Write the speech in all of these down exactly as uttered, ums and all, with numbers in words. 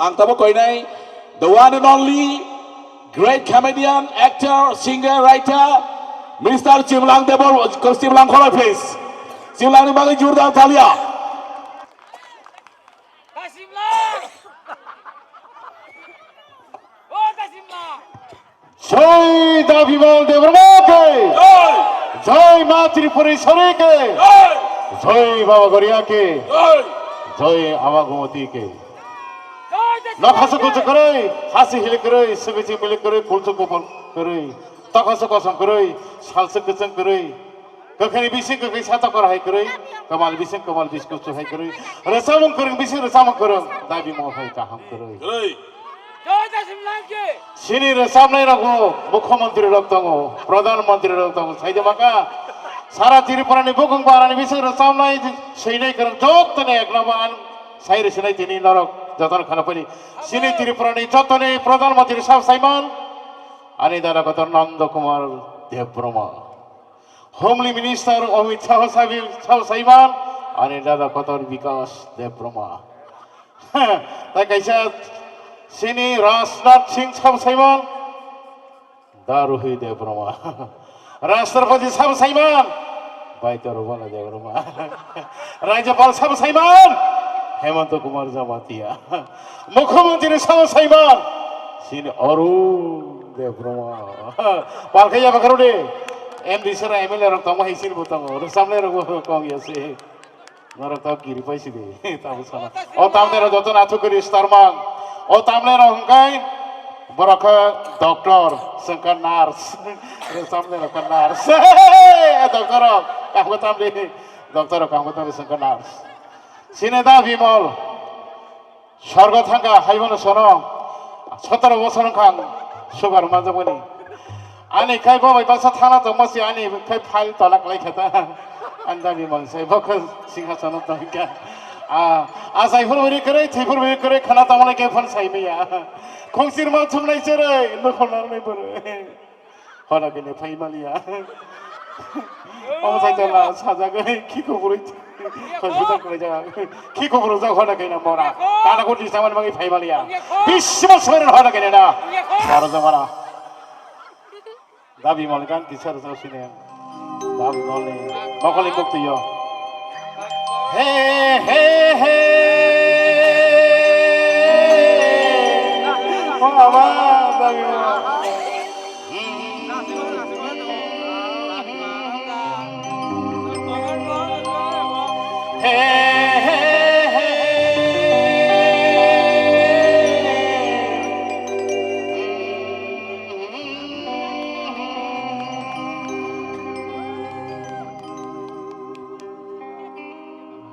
Ang tabuk koinai, the one and only great comedian, actor, singer, writer, Mister Chimlang Debor, Chimlang Khoroi, please. Chimlang ni bagwi jordar talia. Kasimlang! O Kasimlang! Jai Dabimal Debbarma ke! Jai! Jai Ma Tripureswari ke! Jai! Jai Baba Goria ke! Jai! Jai Ama Gomoti ke! Jai Dabimal Nokhasu ke! Kuchu kwrwi, hasi hili kwrwi, swgwi chimili kwrwi, kulchu kupon kwrwi, tokhasu kosom kwrwi, salsu kwchwng kwrwi, kwkhwini bising kwkhwi sa tokor hai kwrwi, kwmal bising kwmal biskuchu hai kwrwi, rwchapmung kwrwng bising rwchapmung kwrwng, Dabimal hai kaham kwrwi. Kwrwi. Jai Dasim Langke! Chini rwchapnai rokbo mukhyamantri rok tongo, pradhan mantri rok tongo, saide maka sara Tripura ni bukung barani bising rwchapnai swinai kwrwng jottoni eknobo ang sai rwsinai tini norok jotono khana phani. Chini Tripura ni jottoni pradhan mantri sab saiman ani dada kotor Nanda Kumar Debbarma. Home Minister Amit Shah sabi, sab saiman, ani dada kotor Bikash Debbarma. Tai kaisa chini Rajnath Singh sab saiman, da Ruhi Debbarma. Rashtrapati sab saiman, Baitoro Bala Debbarma. Rajyapal sab saiman, Hemanta Kumar Jamatia. Mukhyamantri sabo saiman, chini Arun Debbarma. Palkhai ya bakharo de, M D C ra M L A rok tongma hai chini bo tongo, rwchapnai rok bo kong ya se. Norok tamo kiri pai si de, tamo sana. O tamne rok joto na thukuri starmang. O tamne rok hwnkhe borok khe doctor, sengkha nurse. Rwchapnai rok khe nurse. Doctor rok, kamo tamni, doctor rok kamo tamni sengkha nurse. Chini da Bimal. Sorgo thangkha, haibono sono sotoro bosor wngkha ang sugar manjakmani. Ani khai bo bai baksa thana tongma si ani khai file tola kwlai kha ta. Ani dabi mansai bo khe singhasono tongkha. A, a sai phuru bini kwrwi, thwi phuru bini kwrwi, khana tongmani khe phone sai maya. Khungsir ma thumnai cherwi, nukhung narwknai bwrwi. Hora kene phai maliya. Omo sai jala sajagwi khiko burui. Hospital kwlai jaga. Khiko burui jak hora kene mora. Kana ko disa mani magi phai maliya. Bismo soren hora kene na. Hora jamara. Dabi malikan kisar jasine. Dabi mali. Mokoli muktiyo. He, he, he. Mama, dabi mali.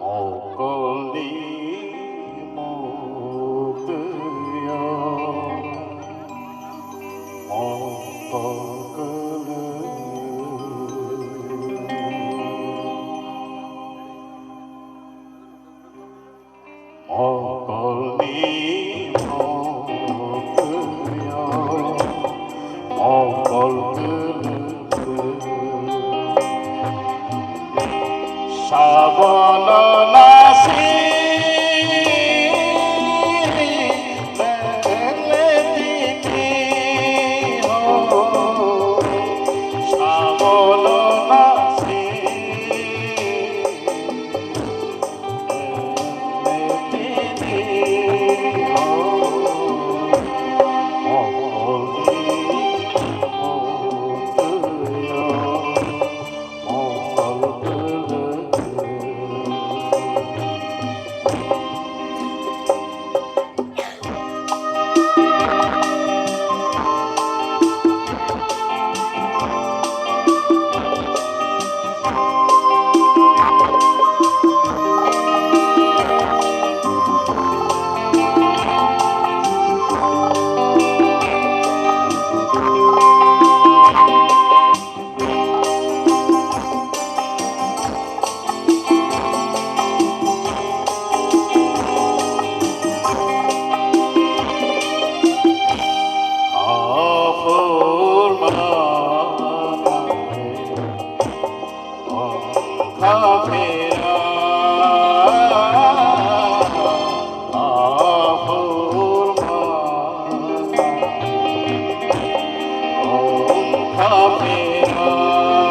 Mokolni muktiyo mokol kwlwng. Mokolni muktiyo mokol kwlwng. Sabono nasi lengle titi ho. Sabono nasi lengle titi ho. Mokol ni muktiyo. Hambai, hambai,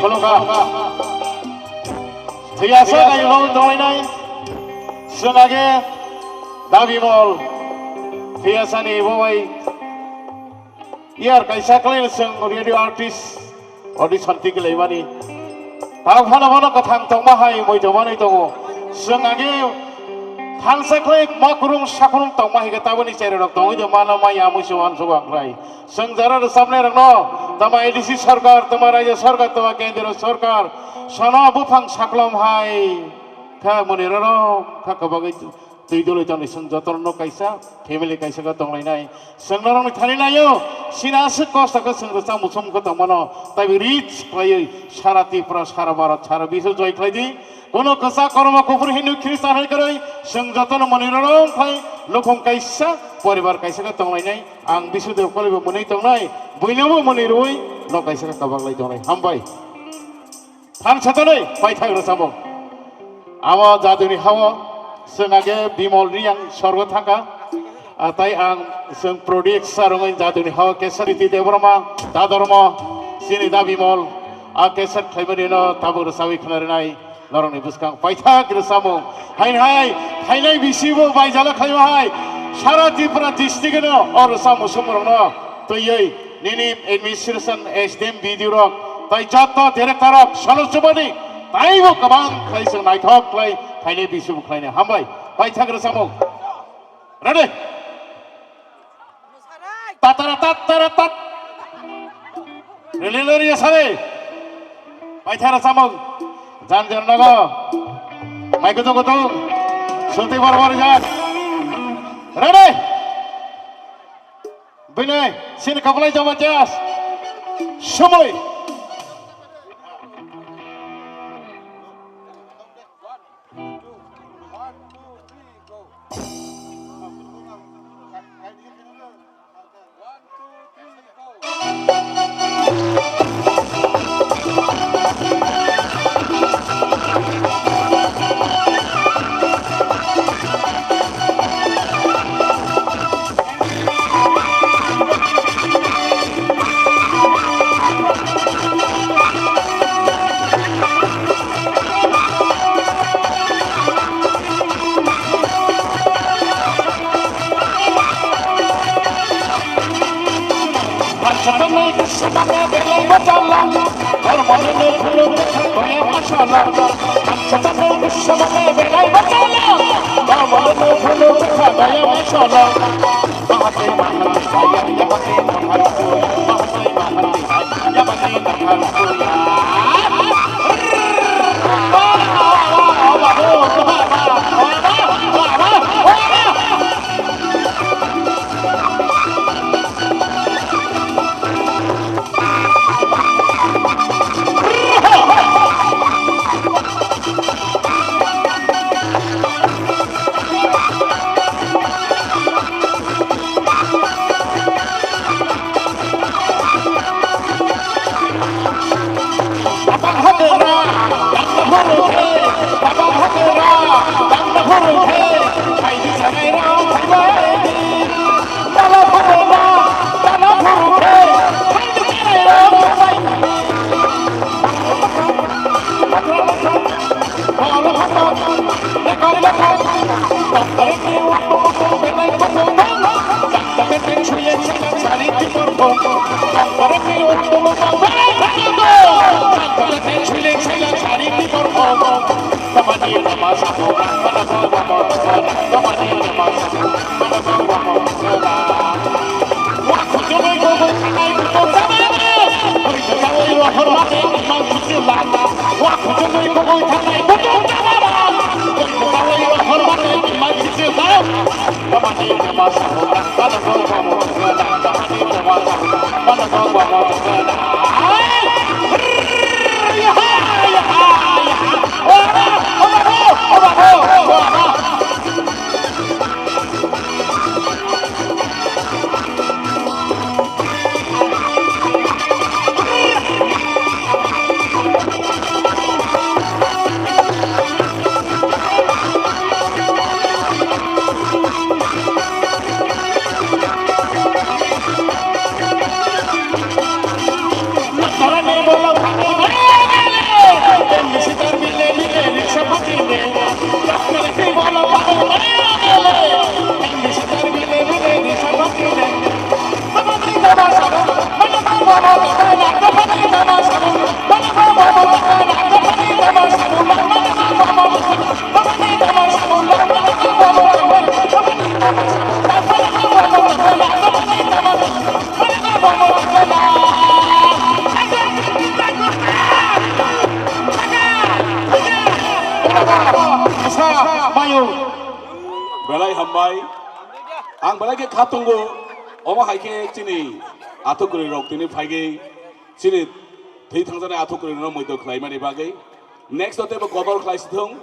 khulumkha. Thwiyasa kayung no tonglainai. Chwng age Da Bimal. Thwiyasani bo bai. Iyar kaisa khlai chwng radio artist audition tikhlaimani. Tang phano phano kwthang tongma hai moi tongmani tongo. Chwng age thansa khlai ma kurung sakurung tongma hai khe taboni chererok tongwi de mano mai amui se uansuk ang khlai. Chwng jara rwchapnai rokno tama A D C sarkar, tama rajya sarkar, tama kendriya sarkar sono buphang saklom hai kha muni roro kha kwbagwi twi dului tongni chwng jotono kaisa family kaisa khe tonglainai. Chwng norokni thani naio, sini aswk kosto khe chwng rwchap muchung khe tongmano, taibo rich khlaiwi sara Tripura, sara Bharat, sara bisw joy khlai di. Kono kwchak kormo kuphur Hindu Khristan hai kwrwi chwng jotono muni roro khai nukhung kaisa poribar kaisa khe tonglainai. Ang Bisudeb Kolaibo mwnwi tongnai, buinobo mwnwi rwui nok kaisa khe kwbaglai tongnai. Hambai. Thansa tonwi paithak rwchapmung. Amo jaduni hao chwng age Bimal Reang sorgo thangkha. Ah, tai ang chwng producer wngwi jaduni hao Kesar Riti Debbarma, Dadormo, chini Da Bimal, a Kesar khlaimani no tabuk rwchapwi khwnarinai. Norokni bwskang paithak rwchapmung. Haini hai, thainai bisi bo baijala khaima hai. Sara Tripura district no o rwchapmung sumrokno twiwi nini administration S D M B D O rok tai joto director rok salo chubani taibo kwbang khlai chwng naithok khlai thainai bisi bo khlaina. Hambai, paithak rwchapmung. Ready? Tatara tatara tat. Rili lori sare. Paithara samung. Jan jan nago. Mai kutung kutung. Suti bar bar jan. Ready? Bini sini kapalai jama jas. Sumoi. Belai hambai. Ang belai khe kha tongo. Omo hai khe chini athuk kwrwi rok tini phaigwi chini thwi thangjaknai athuk kwrwi rokno moito khlaimani bagwi. Next o teibo kotor khlai si thung.